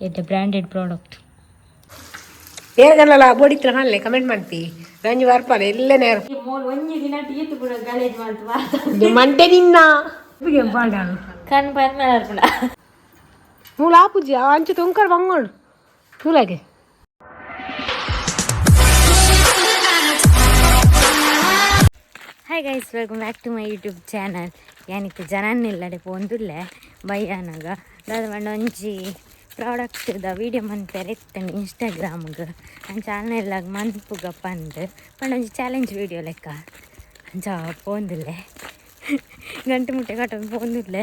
ಎಡ್ಡೆ branded product. ಏರ್ಗಲ್ಲ ಬೋಡಿತ್ರ ಮಲ್ಲೆ comment ಮಾಡ್ತಿ ರಂಜಿ ಬರ್ಪಾಲೆ ಎಲ್ಲ ನೇರ. ಮೋಲ್ ಒಂಜಿ ದಿನ ಟೀತ್ ಪೂರ ಗಲೇಜ್ ಮಾಡ್ತು. ಮಂಟೆ ನಿನ್ನ ಪಾಡ. ಕಣ್ ಬಂದ್ ಮಾರ್ಪುಣ. ಮೂಲ ಆಪುಜಿ ಅಂಚೆ ತೊಂಕರ್ ಬಂಗೋಡು ತೂಲಾಗೆ. Hi guys, welcome back to my YouTube channel. ಯಾನಿಕ್ ಜನನಿಲ್ಲಡೆ ಪೋಂದುಲ್ಲೆ ಬಯ್ಯಾನಾಗ ದಾದ ಪಂಡ ಒಂಜಿ ಪ್ರಾಡಕ್ಟ್ದ ವೀಡಿಯೋ ಮನ್ಪೆರೆ ಇತ್ತಂಡು ಇನ್ಸ್ಟಾಗ್ರಾಮ್ಗೆ. ಅಂಚ ಆನ್ಲೈನ್ಲಾಗ ಮನ್ಪುಗ ಪಂದ್ ಪಂಡ ಒಂಜಿ ಚಾಲೆಂಜ್ ವೀಡಿಯೋ ಲೆಕ್ಕ. ಅಂಚ ಪೋಂದುಲ್ಲೆ, ಗಂಟೆ ಮುಟ್ಟೆ ಕಟ್ಟೊಂದು ಪೋಂದುಲ್ಲೆ.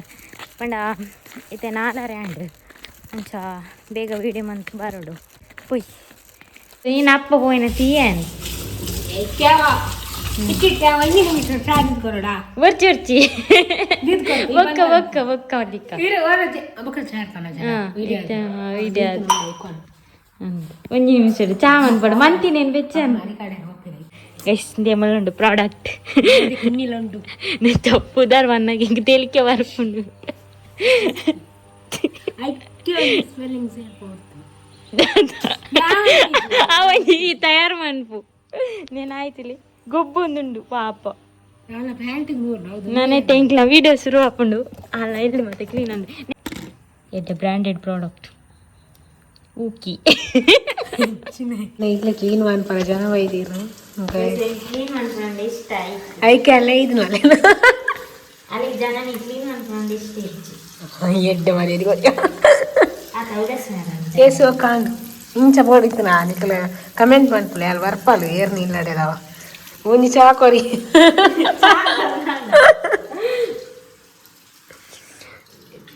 ಪಂಡ ಇತ್ತೆ ನಾಲರೆ ಆಂಡ್, ಅಂಚ ಬೇಗ ವೀಡಿಯೋ ಮಂತ್ ಬರೋಡು. ಪೊಯ್ ನೀನು ಅಪ್ಪ ಪೋಯಿನ ತೀಯನ್. ಒರ್ಚಿ ಒರ್ಚಿ, ಬೊಕ್ಕ ಬೊಕ್ಕ ಬೊಕ್ಕ ದಿಕ್ಕ. ಇದೆ ಒಂಜಿ ನಿಮಿಷ, ಚಾ ಮನ್ಪಡು ಮಂತಿನೇನು ಬೆಚ್ಚ. ಎಸ್ ಮಲ್ಲುಂಡು ಪ್ರಾಡಕ್ಟ್ ತಪ್ಪುದಾರ್ ವನ್ನಾಗ ಹಿಂಗೆ ತೇಲಿಕೆ ಬರ್ಪುಂಡು. ಅವ ಈ ತಯಾರು ಮನ್ಪು నేను ಆಯ್ತಿಲಿ ಗೊಬ್ಬೊಂದುಂಡು ಪಾಪ. ನಾನೈತೆ ಇಂಕ್ಲ ವೀಡಿಯೋ ಶುರು ಆಪುಂಡು ಅಲ್ಲ ಇಲ್ಲಿ ಮತ್ತೆ ಕ್ಲೀನ್ ಅಂದು ಎಡ್ಡೆ ಬ್ರ್ಯಾಂಡೆಡ್ ಪ್ರಾಡಕ್ಟ್ ಊಕಿ. ಇಟ್ಲೆ ಕ್ಲೀನ್ ಮನ್ಪರ ಜನ ಬೈದಿರು. ಕ್ಲೀನ್ ಮನ್ಪುನಂಡ ಇಷ್ಟ ಆಯ್ತು. ಐಕೆ ಅಲ್ಲ ಇದು. ಅಲ್ಲಿ ಜನ ಕ್ಲೀನ್ ಮನ್ಪುನಂಡ ಇಷ್ಟ ಹೆಚ್ಚು. ಎಡ್ಡೆ ಮರ್ಯಾದೆ. ಆ ಕೈದಸ್. ಏಸು ಕಾಂಡ್ ಇಂಚ ಬೋಡಿತ್ತು ನಿಕ್ಲ ಕಮೆಂಟ್ ಮನ್ಪುಲೆ. ಅಲ್ಲಿ ಬರ್ಪಾಲು ಏರ್ ನಿಲ್ಲಡೆದವ ಒಂಜಿ ಚಾ ಕೊರಿ.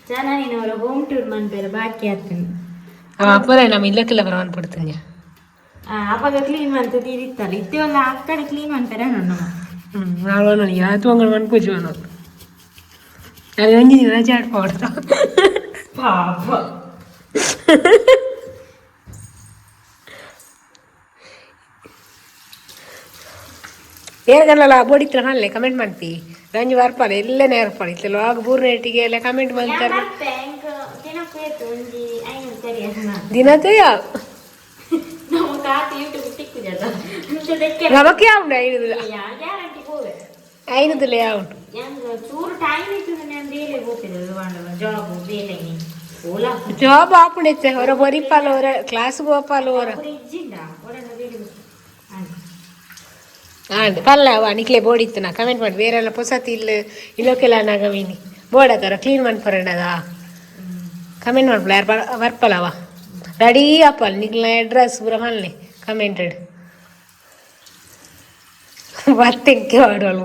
ಜನ ನೀನು ಹೋಮ್ ಟೂರ್ ಮನ್ಪೇರೆ ಬಾಕಿ ಆಗ್ತದೆ. ಅಪ್ಪರೆ ನಮ್ಮ ಇಲ್ಲಕ್ಕೆಲ್ಲ ಬರವನ್ ಪಡ್ತೀನಿ. ಅವಾಗ ಕ್ಲೀನ್ ಮಂತ ಇತ್ತಲ್ಲ ಇತ್ತೆ ಒಂದು ಆ ಕಡೆ ಕ್ಲೀನ್ ಮನ್ಪೇರೆ ನಮ್ಮ. ಹ್ಮ್ ನಾಳು ಯಾತು ಅಂಗಡಿ ಮನ್ಪುಜಿ ಅನ್ನೋದು ಅದು ಒಂಜಿ ದಿನ ರಜೆ ಆಡ್ಪಾಡ್ತಾ. ಪಾಪ. ಏರ್ಗಲ್ಲ ಬೋಡಿತ್ರ ಮಲ್ಲೆ ಕಮೆಂಟ್ ಮಾಡ್ತಿ ರಂಜಿ ಬರ್ಪಾಲೆ ಎಲ್ಲ ನೇರ್ಪಾಲೆ ಇತ್ತಲ್ಲ ಆಗ ಬೂರ್ನೇಟಿಗೆ ಎಲ್ಲ ಕಮೆಂಟ್ ಮಾಡ್ತಾರೆ. ದಿನತೆ ನಮಕ್ಕೆ ಯಾവുಂಡು ಐನದಿಲ್ಲ. ಗ್ಯಾರಂಟಿ ಹೋವೆ. ಐನದಿಲ್ಲ ಯಾವುಂಡು. ಚೂರು ಟೈಮ್ ಇತ್ತು ನಾನು ಬೇಲೆ ಹೋಗ್ತಿದ್ದೆ ಜಾಬ್ ಬೇಲೆ ಓಲಾ. ಜಾಬ್ ಆಪುಣೆತ್ತೆ ಹೊರ ಬರಿಪಾಲ ಹೊರ ಕ್ಲಾಸ್ ಗೋಪಾಲ ಹೊರ. ಇಜ್ಜಿಂಡ ಹೊರ ಬೇಲೆ. ಆಂಡ್ ಪಲ್ಲ ಅವ ನಿಕ್ಲೆ ಬೋಡಿತ್ತು ನಾ ಕಮೆಂಟ್ ಮಾಡಿ ಬೇರೆಲ್ಲ ಪೊಸತಿ ಇಲ್ಲ ಇಲ್ಲೋಕೆಲ್ಲ ನಾಗಮೀನಿ ಬೋಡತ್ತಾರ ಕ್ಲೀನ್ ಮನ್ಪರಂಡದ ಕಮೆಂಟ್ ಮಾಡ್ಪಲ. ಯಾರು ಬರ್ಪಲವ ರೆಡಿ ಆಪಲ್ ನಿಕ್ಲ ಅಡ್ರೆಸ್ ಪೂರ ಮಲ್ಲೆ ಕಮೆಂಟೆಡ್ ಬತ್ತೆಂಕೆ ಮಾಡುವಲ್.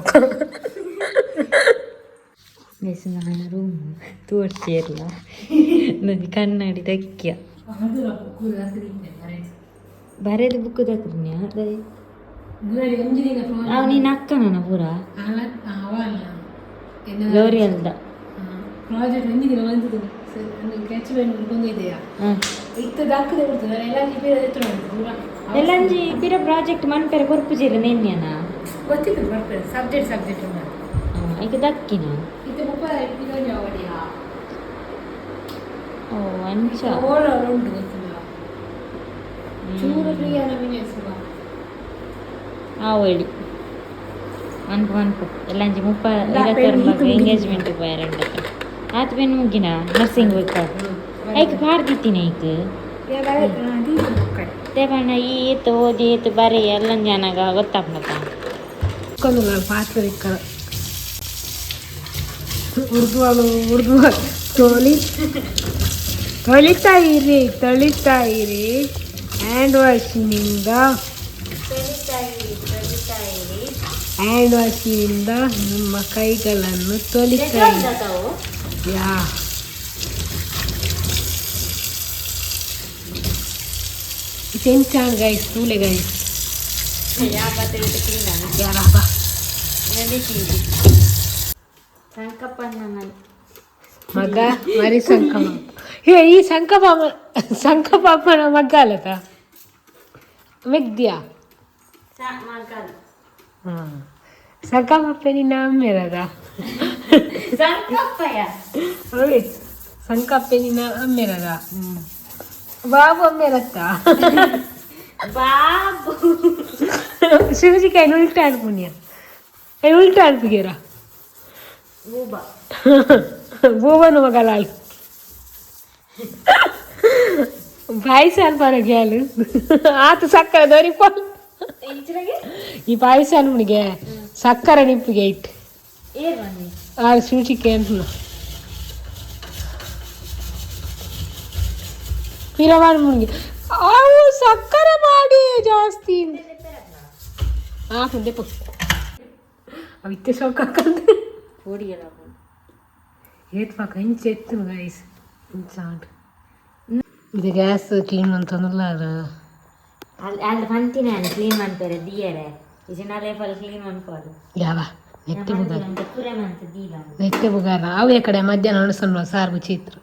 ರೂಮ್ ತೋರಿಸಿರ್ಲ ನನಗೆ ಕನ್ನಡಿ ದಕ್ಕ್ಯ ಬರೆದು ಬುಕ್ ದಕ್ಕುನ್ಯ. ಅವ್ ನೀನು ಅಕ್ಕನ ಪೂರ ಲೋರಿಯಲ್ದ. ಪ್ರಾಜೆಕ್ಟ್ ಒಂಜಿ ದಿನ ಬಂದಿದ್ದು ಕೆಚ್ ಇದೆಯಾ ಇತ್ತ ದಾಖಲೆ ಬರ್ತದೆ ಎಲ್ಲ ಪಿರ. ಎಲ್ಲಂಜಿ ಪಿರ ಪ್ರಾಜೆಕ್ಟ್ ಮನ್ಪೆರೆ ಕೊರ್ಪುಜಿರ ನೆನ್ಯನ. ಗೊತ್ತಿತ್ತು ಬರ್ಪೇರೆ ಸಬ್ಜೆಕ್ಟ್ ಸಬ್ಜೆಕ್ಟ್. ಈಗ ದಕ್ಕಿನ. ಇತ್ತ ಮುಪ್ಪ ಅವಡಿಯಾ. ಓ ಅಂಚ. ಓಳ ಉಂಟು ಗೊತ್ತಿಲ್ಲ ಚೂರು ಫ್ರೀ ನಮೀನ. ಆವಳಿ ಮನ್ಪು ಮನ್ಪು ಎಲ್ಲಂಜಿ ಮುಪ್ಪ ಎಂಗೇಜ್ಮೆಂಟ್ ಪೋಯರಂಡ ಆತ ಬೆನ್ ಮುಗಿನ ನರ್ಸಿಂಗ್ ಬೇಕಾ ಐಕ್ ಪಾಡ್ದಿತ್ತೀನಿ ಐಕ್ ತೇ ಪಂಡ ಈತ್ ಓದಿ ಈತ್ ಬರೀ ಎಲ್ಲ ಜನಾಗ ಗೊತ್ತಾಪುಂಡಪ್ಪ. ಪಾತ್ರೆ ಇಕ್ಕರ ಉರ್ದು ಉರ್ದು ತೊಳಿ ತೊಳಿತಾ ಇರಿ ತೊಳಿತಾ ಇರಿ ಹ್ಯಾಂಡ್ ವಾಶಿನಿಂದ. ಹ್ಯಾಂಡ್ ವಾಶಿನಿಂದ ನಿಮ್ಮ ಕೈಗಳನ್ನು ತೊಳಿತಾ ಇರಿ. ಯಾ ಎಂಚಾನ್ ಗೈಸ್ ತೂಲೆ ಗೈಸ್. ಯಾರಪ್ಪ? ಮಗ ಮರಿ ಸಂಕಮ ಹೇ ಈ ಸಂಕಪಾಪ ಸಂಕಪಾಪನ ಮಗ್ಗ ಅಲ್ಲತ ಮೆಗ್ದಿಯಾ. ಹಾಂ ಸಂಕಪಾಪ ನಿನ್ನ ಅಮ್ಮೆರದ. ಅವೇ ಸಂಕಪ್ಪೆ ನಿನ್ನ ಅಮ್ಮೆರದ. Babu ಅಮ್ಮೇಲತ್ತ. ಬಾಬು. ಶಿವಜಿಕಾಯಿ ಉಲ್ಟಾ ಅನ್ಪುಣ್ಯ ಉಲ್ಟಾ ಅನ್ಪುಗೇರ. ಬೂಬಾ. ಬೂಬನ ಮಗಲಾಲ್ ಪಾಯಸ ಅನ್ಪಾರ ಗ್ಯಾಲು ಆತ ಸಕ್ಕರೆ ದೊರಿಪ. ಇಂಚಿನಗೆ. ಈ ಪಾಯಸ ಅನ್ಪುಣಿಗೆ ಸಕ್ಕರೆ ನಿಪ್ಪುಗೆ ಇಟ್ಟು. ಏರ್ ಬನ್ನಿ. ಆ ಸೂಚಿಕೆ ಅನ್ಪುಣ ಪಿರವಾನ್ ಮುಣಿಗೆ ಅವು ಸಕ್ಕರೆ ಮಾಡಿ ಜಾಸ್ತಿ ಆ ಮುಂದೆ ಅವು ಇತ್ತೆ ಶೋಕ್ ಹಾಕಂದು. ಪೋಡಿಗೆಲ್ಲ. ಏತ್ ಪಾಕ ಇಂಚ ಎತ್ತುನು ಗೈಸ್, ಇಂಚ ಆಂಡ್. ಇದು ಗ್ಯಾಸ್ ಕ್ಲೀನ್ ಅಂತಂದ್ರಲ್ಲ ಅದು. ಅಲ್ಲಿ ಅಲ್ಲಿ ಪಂತಿನ ಕ್ಲೀನ್ ಮಾಡ್ತಾರೆ ದಿಯರೆ ಇಜಿನಾಲೆ ಫಲ್ ಕ್ಲೀನ್ ಮನ್ಪೋದು. ಯಾವ ನೆಟ್ಟಿ ಬುಗಾರ. ಪೂರ ಮಂತ ದೀವ. ನೆಟ್ಟೆ ಬುಗಾರ ಅವು ಕಡೆ ಮಧ್ಯಾಹ್ನ ಅಣಸನ್ವ ಸಾರು ಚಿತ್ರ.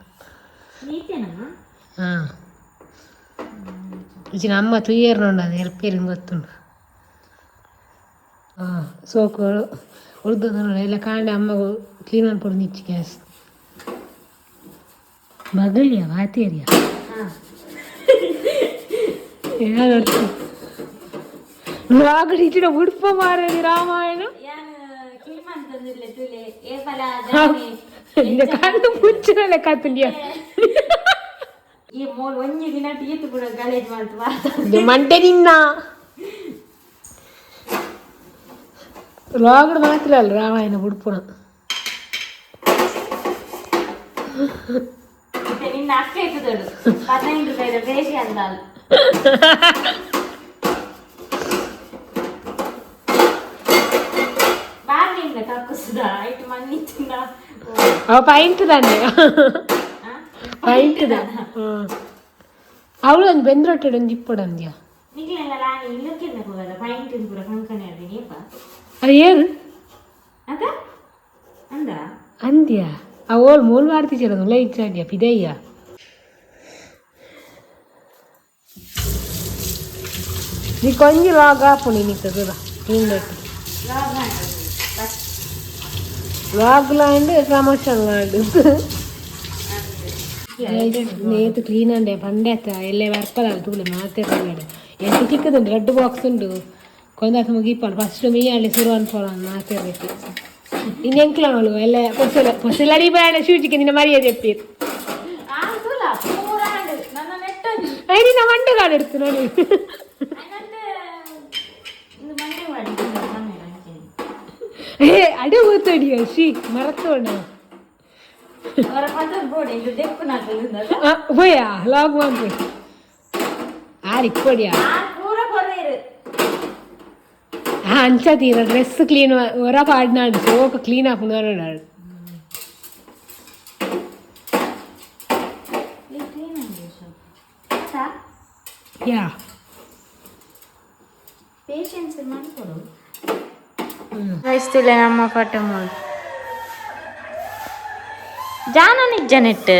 ನೀತೇನಮ್ಮ. ಹಾಂ, ಇಚಿನ ಅಮ್ಮ ತುಯ್ಯರ್ ನೋಡ, ಅದು ಎಲ್ಪೇರಿಂಗ್ ಗೊತ್ತುಂಡು. ಹಾಂ, ಸೋಕು ಉಳ್ದು ನೋಡ ಎಲ್ಲ ಕಾಂಡೆ ಅಮ್ಮಗೂ ಕ್ಲೀನ್ ಮಾಡ್ಕೊಡು ನಿಚ್ಚಿ ಗ್ಯಾಸ್ ಬಗಲಿಯ ವಾತೇರಿಯ. ಹಾಂ. ಲಾಗಡಿ ಇಚ್ಚಿನ ಉಡುಪ ಮಾರೇದಿ ರಾಮಾಯಣ. ಯಾನ್ ಕ್ಲೀನ್ ಮಂತಂದಿರ್ಲೆ ತುಲೆ ಏ ಫಲ. ನಿನ್ನ ಕಣ್ಣು ಮುಚ್ಚಲ ಕಾತುಂಡಿಯ. ಈ ಮೋಲ್ ಒಂಜಿ ದಿನ ಟೀತ್ ಕೂಡ ಗಲೇಜ್ ಮಾಡ್ತು ಮಾತ. ಮಂಟೆ ನಿನ್ನ ಲಾಗಡ್ ಮಾತ್ರ ಅಲ್ಲ ರಾಮಾಯಣ ಉಡುಪುಣ. ಮತ್ತೆ ನಿನ್ನ ಅಕ್ಕ ಇರ್ತದಳು 15 ರೂಪಾಯಿದ ಬೇಷಿ ಅಂದಾಳು. ಬಾರ್ಲಿಂದ ಕಕ್ಕುಸುದ ಐಟ್ ಮಣ್ಣಿತ್ತಿಂದ. ಅವ ಪೈಂಟ್ ದಾನೆ, ಪೈಂಟ್ ಅವಳು ಒಂದು ಬೆಂದ್ರೊಟ್ಟೆ ಒಂದು ಇಪ್ಪಡಂದ್ಯ. ನಿಗ್ಲೆಲ್ಲ ಲಾನಿ ಇಲ್ಲಕ್ಕಿಂದ ಹೋಗದ ಪೈಂಟ್ ಪೂರ ಕಂಕಣಿ ಅದೇನಪ್ಪ. ಅದು ಏನು? ಅದ ಅಂದ. ಅಂದ್ಯ ಆ ಓಲ್ ಮೂಲ್ ಮಾಡ್ತಿದ್ದೀರ ಇಚ್ಚಾದ್ಯ ಪಿದಯ್ಯ. ನೀ ಕೊಂಜಿ ಲಾಗ್ ಆಪುಣಿ ನಿಕ್ಕದ clean log land promotion land. ನೇತು clean ಅಂಡೆ ಪಂಡೆ ಅತ್ತ ಎಲ್ಲೇ ಬರ್ಪದ ತೂಲೆ ಮಾತೆ ಪಂಡೆ ಎಂಟು ಚಿಕ್ಕದುಂಡು ರೆಡ್ ಬಾಕ್ಸ್ ಉಂಡು ಕೊಂದಾಸ ಮುಗಿಪಾಡು ಫಸ್ಟ್ ಮೀ ಅಲ್ಲಿ ಶುರು ಅನ್ಪೋಣ ಮಾತಿರ್ಬೇಕು ಇನ್ನು ಎಂಕ್ಲವಳು ಎಲ್ಲ ಪೊಸಲ ಪೊಸಲ ಅಡಿ ಬೇಡ ಶೂಜಿಗೆ ನಿನ್ನ ಮರ್ಯಾದೆ ಎಪ್ಪೀರು. ತುಲ ಪೂರಾಂಡ್ ನನ್ನ ನೆಟ್ಟೊಂಜಿ. I ನಿನ್ನ ಮಂಡೆ എടുത്തു ನೋಡಿ. ಇಂದು ಮಂಡೆ ಮಾಡಿ. ಏ ಅಡೆ ಊತಡಿಯ she ಮರತೋಣ. ಅವರ ಪದ ಬೋಡೆ ಇದು ದೆಪ್ಪು ನಾಕಲು. போயா லாக் வாங்க ಆರ್ ಇಪ್ಪಡಿಯಾ. ಆ ಪೂರ ಕೊರ್ರೇರು. ಅಂಚ ತೀರ ಡ್ರೆಸ್ ಕ್ಲೀನ್ ಹೊರ ಪಾಡ್ನಾಡು ಸೋಕ ಕ್ಲೀನ್ ಆಪುಂಡು. ಕ್ಲೀನ್ ಆಗಿದೆ. ಯಾ. ಪೇಷನ್ಸ್ ಮಾಡ್ಕೊಡು ವಯಸ್ತಿಲ್ಲ ನಮ್ಮ ಫೋಟೋ ಮೂರು ಜಾನ ನಿಜ್ಜ ನೆಟ್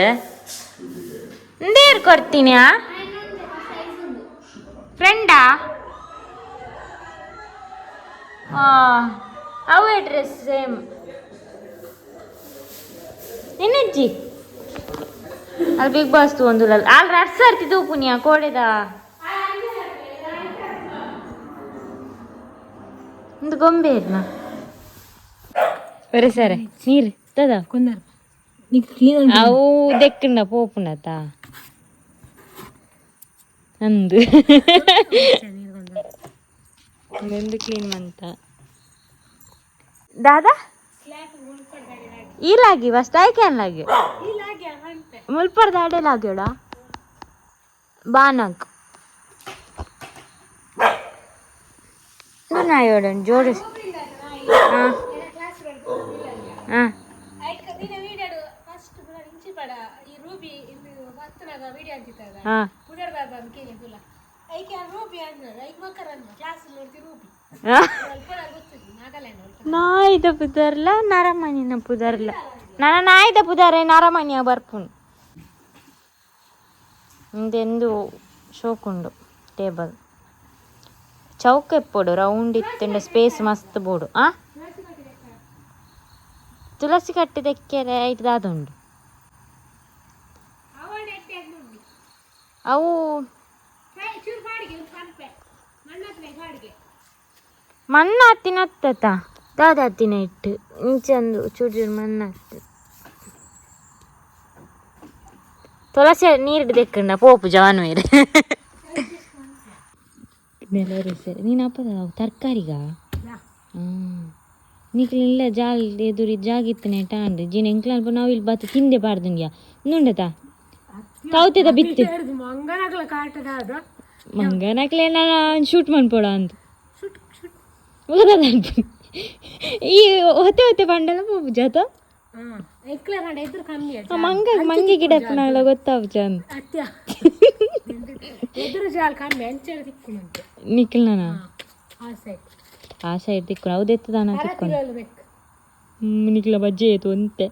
ಇಂದೇರ್ ಕೊಡ್ತೀನಿ ಫ್ರೆಂಡಾ ಅವೇ ಡ್ರೆಸ್ ಸೇಮ್ ನಿನ್ನಜ್ಜಿ ಅಲ್ಲಿ ಬಿಗ್ ಬಾಸ್ ಒಂದು ಅಲ್ಲಿ ರಡ್ಸ್ ಆರ್ತಿದ್ದು ಪುಣ್ಯ ಕೋಡೆದ ಒಂದು ಗೊಂಬೆ ಇರ್ನ ಬರೆ ಸರೆ ನೀರು ತದ. ಕೊಂದರ್ ನೀ ಕ್ಲೀನ್. ಅವು ದೆಕ್ಕಂಡ ಪೋಪುಂಡತ ಅಂದು ಒಂದು ಕ್ಲೀನ್ ಮಂತ ದಾದಾ ಈ ಲಾಗಿ ಫಸ್ಟ್ ಆಯ್ಕೆ ಲಾಗಿ ಮುಲ್ಪರ್ದ ಅಡೆ ಲಾಗ್ಯೋಡ ಬಾನಕ್ ನಾಯೋಡನ್ ಜೋಡಿ ಹಾಂ ಹಾಂ. ಹಾಂ ನಾಯ್ದ ಪುದರ್ಲ ನರಮನಿನ ಪುದರ್ಲ ನನ್ನ ನಾಯ್ದ ಪುದರ್ ನರಮನಿಯ ಬರ್ಪುಂಡು ಇಂದೆಂದು ಶೋಕುಂಡು ಟೇಬಲ್ ಚೌಕ ಎಪ್ಪೊಡು ರೌಂಡ್ ಇತ್ತುಂಡ ಸ್ಪೇಸ್ ಮಸ್ತ್ ಬೋಡು ಆ ತುಳಸಿ ಕಟ್ಟೆ ತೆಕ್ಕೆರೆ ಐಟ್ ದಾದುಂಡು. ಅವು ಮಣ್ಣು ಹತ್ತಿನ ಹತ್ತತ ದಾದ ಹತ್ತಿನ ಇಟ್ಟು ಇಂಚಂದು ಚೂರು ಚೂರು ಮಣ್ಣು ಹತ್ತು ತುಳಸಿ ನೀರು ದೆಕ್ಕಂಡ ಪೋಪು ಜವಾನು ಇರು ಸರಿ ನೀನು ಅಪ್ಪದ ತರಕಾರಿಗ ಹ್ಞೂ ನಿಕ್ಲಿಲ್ಲ ಜಾಲ್ ಎದುರಿ ಜಾಗಿತ್ತನೆ ಟಾಂಡ್ ಜೀನ ಎಂಕ್ಲ ಅಲ್ಪ ನಾವು ಇಲ್ಲಿ ಬತ್ತು ತಿಂದೆ ಪಾಡ್ದುಂಗ್ಯ ನುಂಡತ ತೌತೆದ ಬಿತ್ತು ಮಂಗನಗ್ಲ ಕಾಟದ ಅದು ಮಂಗನಕ್ಲೆ ನಾನು ಶೂಟ್ ಮನ್ಪೋಡ ಅಂತ ಶುಟ್ ಶುಟ್ ಉಗದ ಈ ಹೊತ್ತೆ ಹೊತ್ತೆ ಬಂಡಲ ಪೋಪು ಜಾತ ಎಕ್ಲೆ ಕಂಡ ಎದುರು ಕಮ್ಮಿ ಆ ಮಂಗ ಮಂಗೆ ಗಿಡ ನಾಳ ಗೊತ್ತಾವು ಚಂದ ಅತ್ಯ ಎದುರು ಜಾಲ್ ಕಮ್ಮಿ ಅಂಚೆಲ್ಲ ತಿಕ್ಕುನಂತೆ ನಿಖಿಲ್ನ ಆ ಸೈಡ್ ಆ ಸೈಡ್ ತಿಕ್ಕು ಹೌದೆತ್ತದಾನ ತಿಕ್ಕೊಂಡು ತಿರಲು ಬೆಕ್ ನಿಖಿಲ ಬಜ್ಜೆ ಆಯ್ತು ಒಂತೆ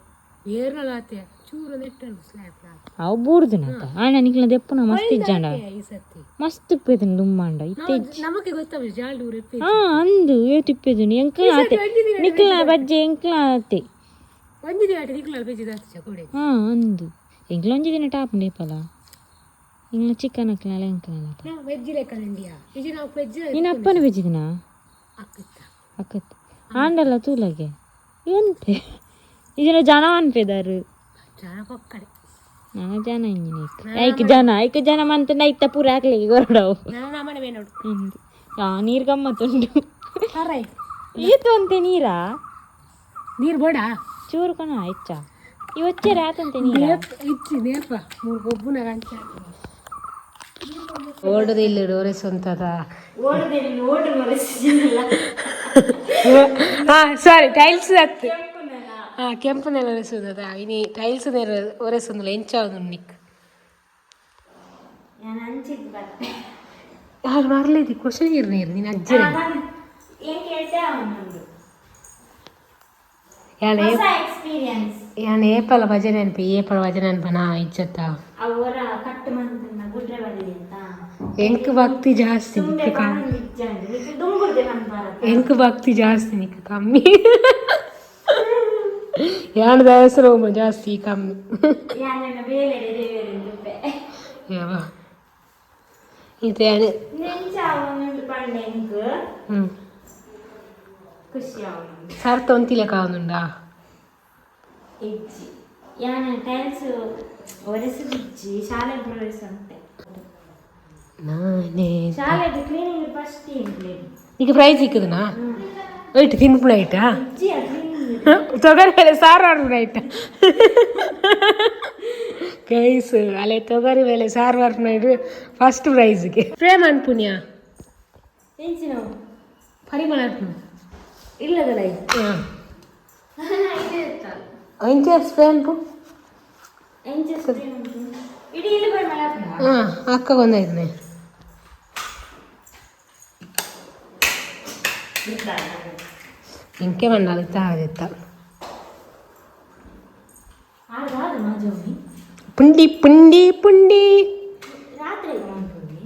ಏರ್ನಲ ಆತೆ ಚೂರು ನೆಟ್ಟಲು ಸ್ಲ್ಯಾಬ್ ಅವು ಬೂರ್ದುನತ ಆಂಡ ನಿಖಿಲ ದೆಪ್ಪುನ ಮಸ್ತ್ ಇಜ್ಜಾಂಡ ಈ ಸತಿ ಮಸ್ತ್ ಇಪ್ಪೆದನ್ ದುಮ್ಮಾಂಡ ಇತ್ತೆ ನಮಗೆ ಗೊತ್ತಾವ ಜಾಲ್ ದೂರ ಇಪ್ಪೆ ಹಾ ಅಂದು ಏತು ಇಪ್ಪೆದನು ಎಂಕ್ಲ ಆತೆ ನಿಖಿಲ ಬಜ್ಜೆ ಎಂಕ್ಲ ಆತೆ ಒಂಜಿ ದಿನ ಆಟ ನಿಕ್ಲಲ್ ಬೇಜಿ ದಾಸ್ತಿ ಕೊಡೆ ಹಾ ಅಂದು ಎಂಕ್ಲ ಒಂಜಿ ದಿನ ಟಾಪ್ ನೇಪಲ ಇಂಗ್ಲ ಚಿಕನ್ ಅಕ್ಲಲ್ಲ ಎಂಕ್ಲ ನಾವು ವೆಜ್ ಲೆಕ್ಕ ನಂಡಿಯಾ ಇದು ನಾವು ವೆಜ್ ನಿನ್ನ ಅಪ್ಪನ ಬೆಜ್ಜಿದಿನ ಅಕ್ಕತ್ತ ಅಕ್ಕತ್ ಆಂಡಲ್ಲ ತೂಲಗೆ ಎಂತೆ ಇದನ್ನ ಜನ ಅನ್ಪೆದಾರು ಜನ ಪಕ್ಕಡೆ ನಾನು ಜನ ಇಂಜಿನ ಐಕ್ ಜನ ಐಕ್ ಜನ ಮಂತ ನೈತ ಪೂರ ಹಾಕ್ಲಿಕ್ಕೆ ಹೊರಡವು ನಾನು ನಮ್ಮನೆ ಮೇ ನೋಡು ಇಂದು ಆ ನೀರು ಗಮ್ಮತ್ತುಂಟು ಅರೈ ಈತು ಅಂತೆ ನೀರಾ ನೀರು ಬೋಡ ಚೂರು ಕಣ ಹೆಚ್ಚ ಇವಚ್ಚೆ ಆತಂತೆ ನೀರ ಇಚ್ಚಿ ನೇಪ ಮೂರು ಗೊಬ್ಬುನ ಗಂಚ ಓಡೋದು ಇಲ್ಲ ಡೋರೆ ಸ್ವಂತದ ಹಾ ಸಾರಿ ಟೈಲ್ಸ್ ಅತ್ತು ಹಾ ಕೆಂಪು ನೆಲ ಒರೆಸುವುದದ ಇನಿ ಟೈಲ್ಸ್ ನೆಲ ಒರೆಸೊಂದಿಲ್ಲ ಎಂಚಾವುದು ನಿಕ್ ಯಾರು ಮರಲಿದ್ದಿ ಕ್ವಶನ್ ಇರ್ ನೀರು ನೀನು ಅಜ್ಜಿ ಯಾಣ ಎಕ್ಸ್ಪೀರಿಯನ್ಸ್ ಯಾಣ ಏಪಲ ಭಜನೆ ಅನ್ಪಿ ಏಪಲ ಭಜನೆ ಅನ್ಪನಾ ಇಜ್ಜತ್ತ ಅವರ ಕಟ್ಟು ಮಂತನ್ನ ಗುಡ್ರೆ ಬರಲಿ ಅಂತ ಎಂಕ್ ಭಕ್ತಿ ಜಾಸ್ತಿ ನಿಕ್ ಕಮ್ಮಿ ದುಂಗುರ್ದೆ ಮನ್ಪಾರ ಎಂಕ್ ಭಕ್ತಿ ಜಾಸ್ತಿ ನಿಕ್ ಕಮ್ಮಿ ಯಾಣ ದಯಸರೋಮ ಜಾಸ್ತಿ ಕಮ್ಮಿ ಯಾನ ಬೇಲೆ ದೇವರಿಂದುಪ್ಪೆ ಯಾವ ಇದು ಯಾಣ ನೆಂಚಾವನುಂಡು ಪಂಡ ಎಂಕ್ ಹ್ಞೂ ಖುಷಿ ಅವನು ಸರ್ತ ಒಂತಿಲೆ ಕಾವುಂಡಾ ಇಜ್ಜಿ ಯಾನ ಟೈಲ್ಸ್ ಒರೆಸಿದಿಜ್ಜಿ ಶಾಲೆ ಒರೆಸಂತೆ ನಾನೇ ಶಾಲೆ ಕ್ಲೀನಿಂಗ್ ಫಸ್ಟ್ ಇಂಕ್ಲೇಡ್ ಈಗ ಪ್ರೈಸ್ ಸಿಕ್ಕದನಾ ಐಟ್ ತಿನ್ಪುಣ ಐಟಾ ಇಜ್ಜಿ ಕ್ಲೀನಿಂಗ್ ತೊಗರಿ ಬೇಳೆ ಸಾರು ಆಡ್ಬಿಡ ಐಟ ಗೈಸ್ ಅಲ್ಲೇ ತೊಗರಿ ಬೇಳೆ ಸಾರು ಆಡ್ಬಿಡ ಫಸ್ಟ್ ಪ್ರೈಸ್ಗೆ ಪ್ರೇಮ್ ಅನ್ಪುಣ್ಯ ಎಂಚಿನ ಪರಿಮಳ ಅನ್ಪುಣ ಇಲ್ಲದಲ್ಲ ಹಾಂ ಎಂಚ ಸ್ಪ್ರೇ ಅನ್ಪು ಎಂಚ ಇಡೀ ಇಲ್ಲಿ ಪರಿಮಳ ಹಾಂ ಅಕ್ಕ ಒಂದಾಯ್ತನೆ ಇಂಕೆ ಮಂಡಾಲ ಇತ್ತ ಮಾಜೋಮಿ ಪುಂಡಿ ಪುಂಡಿ ಪುಂಡಿ ರಾತ್ರಿ ಮಾಡ್ತೀವಿ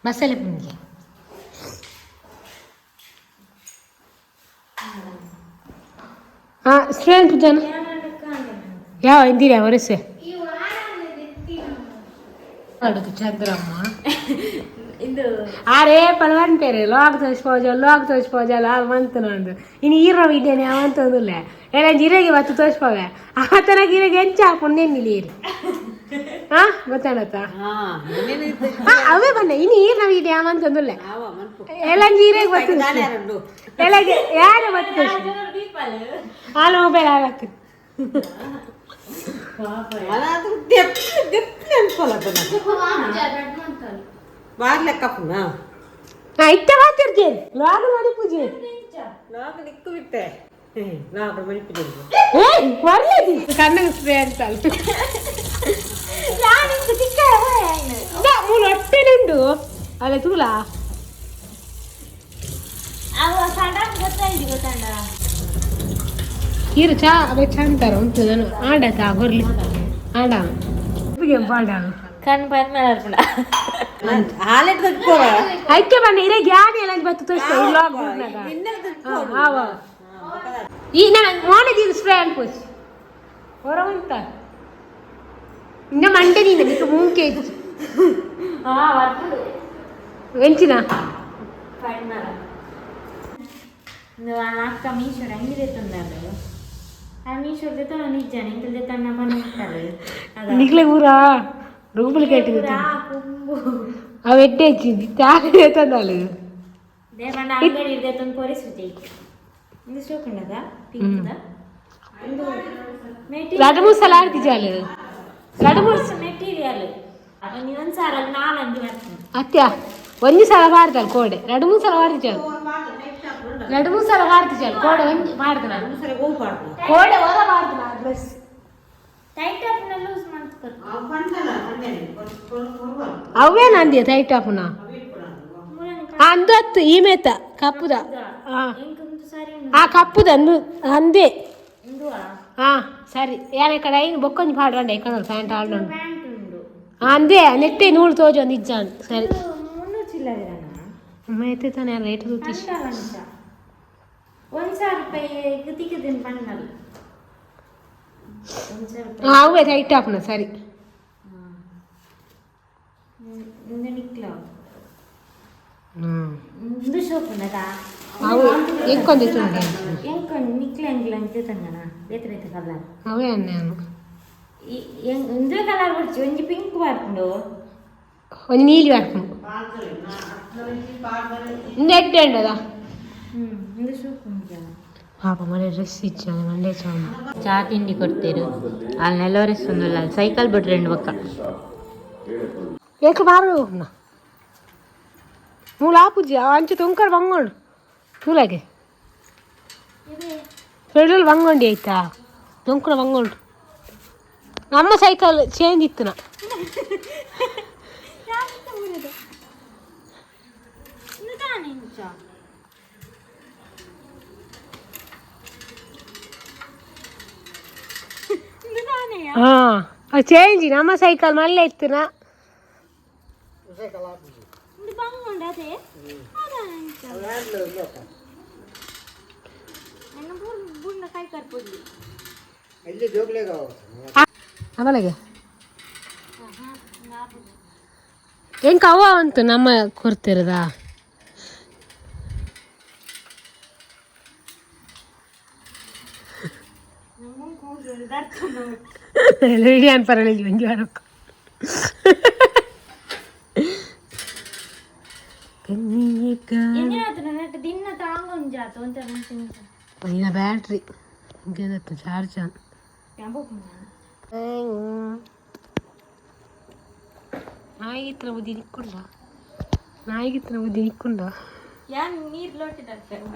ಮಸಾಲೆ ಪುಂಡಿ ಹಾಂ ಸ್ಪ್ರೇ ಅನ್ಪುಜಾನ ಯಾವ ಇಂದಿರಾ ಒರೆಸೆ ಮಾಡೋದು ಚಂದ್ರಮ್ಮ ಇದು ಆರೇ ಪಲ್ವನ್ ಪೇರೆ ಲಾಗ್ ತೋರಿಸ್ಪೋಜ ಲಾಗ್ ತೋರಿಸ್ಪೋಜ ಲಾಲ್ ಮಂತನ ಅಂದು ಇನ್ನು ಈರೋ ಇದ್ದೇನೆ ಅವಂತಂದಿಲ್ಲ ಎಲ್ಲ ಜಿರೆಗೆ ಬತ್ತು ತೋರಿಸ್ಪೋವೆ ಆತನ ಗಿರೆಗೆ ಎಂಚ ಪುಣ್ಯ ನೀರು ಹಾ ಗೊತ್ತಾಣತ್ತ ಹಾ ಅವೇ ಬನ್ನೆ ಇನ್ನು ಈರ್ ನಾವು ಇದೆ ಅವಂತಂದಿಲ್ಲ ಎಲ್ಲ ಜೀರೆಗೆ ಬತ್ತು ಎಲ್ಲ ಯಾರು ಬತ್ತು ಹಾಲು ಮೊಬೈಲ್ ಹಾಳಾಗ್ತದೆ ಹಾ ಇತ್ತ ಮಾತಿರ್ತೇನೆ ಲಾಗ್ ಮಾಡಿ ಪೂಜೆ ಏಯ್ ಬರ್ಲಿದಿ ಕಣ್ಣಿಗೆ ಸ್ಪ್ರೇ ಅಂತ ಮೂಲು ಹೊಟ್ಟೆಲುಂಡು ಅಲ್ಲ ತೂಲ ಅವ ಸಡನ್ ಗೊತ್ತಾಯ್ತು ಗೊತ್ತಾಂಡ ಇರು ಚಾ ಅವೇ ಚಂತಾರ ಉಂಟು ನಾನು ಆಡತ ಗೊರ್ಲಿ ಆಡ ಪಾಡ ಕಣ್ ಪರಿಮಳ ಅರ್ಪಣ ಐಕೆ ಬನ್ನಿ ಇರೇ ಗ್ಯಾನಿ ಎಲ್ಲ ಬತ್ತು ತೋರಿಸ್ತಾ ಲಾಗ್ ಆವ ಈ ನಾನು ಮೋನದಿ ಸ್ಪ್ರೇ ಅನ್ಪೋಚ್ ಹೊರ ಉಂಟ ಇನ್ನ ಮಂಡೆ ನೀನು ನಿಕ್ಕ ಮೂಂಕೆ ಇತ್ತು ಆ ವರ್ಪುಡು. ಎಂಚಿನ? ಪರಿಮಳ. ಅಕ್ಕ ಮೀಶೋಡ್ ಅಂಗಿ ದೆತ್ತೊಂದಾಲು. ಆ ಮೀಶೋಡ್ ದೆತ್ತೊಂದು ನಿಜ ನಿಂಕಲ್ ದೆತ್ತನ್ನ ಪನ್ನಿರ್ತಾರೆ. ನಿಕ್ಲೆ ಊರಾ ಡೂಪ್ಲಿಕೇಟ್. ಕುಂಬು. ಅವು ಎಡ್ಡೆ ಹೆಚ್ಚಿಂದಿ ತ್ಯಾಗ ತಂದಾಳು. ದೇವಣ್ಣ ಅಂಗಡಿ ದೆತ್ತೊಂದು ಕೊರಿಸುತ್ತೆ. ಇದು ಶೋಕುಂಡದ ಪಿಂಕ್ದ ಒಂದು. 2-3 ಸಲ ಆಡ್ತಿಜಾಲು, 2-3. ಮೆಟೀರಿಯಲ್ ಒಂಜಿ ಒಂದು ಸಾರ ನಾಲಂಜಿ ಬರ್ತದೆ. ಅತ್ಯ ಒಂಜಿ ಸಲ ಪಾಡ್ತಾಳೆ ಕೋಡೆ, 2-3 ಸಲ ಪಾಡ್ತಿಜಾಲು, 2-3 ಸಲ ಪಾಡ್ತಿಜಾಲು ಕೋಡೆ. ಒಂಜಿ ಪಾಡ್ದನ ಕೋಡೆ ಹೊರ ಪಾಡ್ದನ ಡ್ರೆಸ್. ಟೈಟ್ ಅಪ್ ಲೂಸ್ ಮಂತ್. ಅವೇ ನಂದಿಯ ಟೈಟ್ ಆಪುನ ಅಂದು ಅತ್ತು ಈ ಮೇತ ಕಪ್ಪುದ ಆ. ಎಂಕೊಂದು ಸಾರಿ. ಆ ಕಪ್ಪುದ ಅಂದು ಅಂದೇ. ಉಂದುವಾ? ಹಾ ಸರಿ, ಯಾನ ಕಡೆ ಐನು ಬೊಕ್ಕೊಂಜಿ ಪಾಡ್ರಂಡ ಇಕ್ಕಂದಲ್ಲ ಪ್ಯಾಂಟ್ ಆಡ್ಲುಂಡು. ಪ್ಯಾಂಟ್ ಉಂಡು. ಅಂದೇ ನೆಟ್ಟೆ ನೂಲು ತೋಜು ಒಂದು ಇಜ್ಜಾನ್ ಸರಿ. ಇದು 300 ಚಿಲ್ಲರೆದನ. ಅಮ್ಮ ಎತ್ತೆ ತಾನೆ ರೇಟ್ ತೂತಿಶ್. ಅಂಚ 1000 ರೂಪಾಯಿ ತಿಕ್ಕಿದ್ದೀನಿ ಪಣ್ಣಲ್ 1000 ರೂಪಾಯಿ. ಅವೇ ಟೈಟ್ ಆಪುನ ಸರಿ. ಇಂದು ನಿಕ್ಲ. ಹ್ಮ್. ಇಂದು ಶೋಕುಂಡದ. ಅವು ಎಂಕೊಂದು ತುಂಡೆ. ಎಂಕೊಂದು ನಿಕ್ಲ ಎಂಕ್ಲ ಅಂಚೆ ತಂಗನ ಬೇತೆ ಬೇತೆ ಕಲರ್. ಅವೇ ನಾನು. ಇಂದು ಕಲರ್ ಬರ್ಚಿ, ಒಂಜಿ ಪಿಂಕ್ ಬರ್ಪುಂಡು. ಒಂಜಿ ನೀಲಿ ಬರ್ಪುಂಡು. ಇಂದು ಎಡ್ಡೆ ಉಂಡದ. ಹ್ಮ್, ಇಂದು ಶೋಕುಂಡು. ಪಾಪ ಮನೆ ಡ್ರೆಸ್ ಇಚ್ಚಾನೆ ಮಂಡೆ ಚಾಮ. ಚಾ ತಿಂಡಿ ಕೊಡ್ತೀರು ಅಲ್ಲಿ ನೆಲವರೆಸ್ತೊಂದುಲ್ಲ. ಅಲ್ಲಿ ಸೈಕಲ್ ಬಿಟ್ರೆ రెండు ಬೊಕ್ಕ. ಏಕ ಬಾರು ಮೂಲ ಆಪುಜಿ ಅಂಚೆ ತುಮಕರ್ ಬಂಗೋಂಡು ತೂಲಾಗೆ ಪೆಟ್ರೋಲ್ ಬಂಗೊಂಡಿ ಆಯ್ತಾ ತುಮಕೂರು ಬಂಗೋಂಡು. ನಮ್ಮ ಸೈಕಲ್ ಚೇಂಜ್ ಇತ್ತು ನಾ. ಹಾಂ ಚೇಂಜ್ ನಮ್ಮ ಸೈಕಲ್ ಮಲ್ಲೆ ಇತ್ತು ನಾ. ಅವಳಿಗೆ ಎಂಕ ಅವ ಅಂತು ನಮ್ಮ ಕೊಡ್ತಿರದ. ರೆಡಿ ಅನ್ಪರಳಿಲ್ಲ ಒಂಜಿ ವಾರಕ್ಕೂ ದಿನ ತಾಂಗೊಂಜಾತು ಒಂಥರ. ಇನ್ನ ಬ್ಯಾಟ್ರಿ ಚಾರ್ಜ್. ನಾಯಿಗಿತ್ರ ಬುದ್ಧಿ ನಿಕ್ಕುಂಡ, ನಾಯಿಗಿತ್ರ ಬುದ್ಧಿ ನಿಕ್ಕುಂಡ. ಯಾನ್ ನೀರು ಲೋಟಿದ.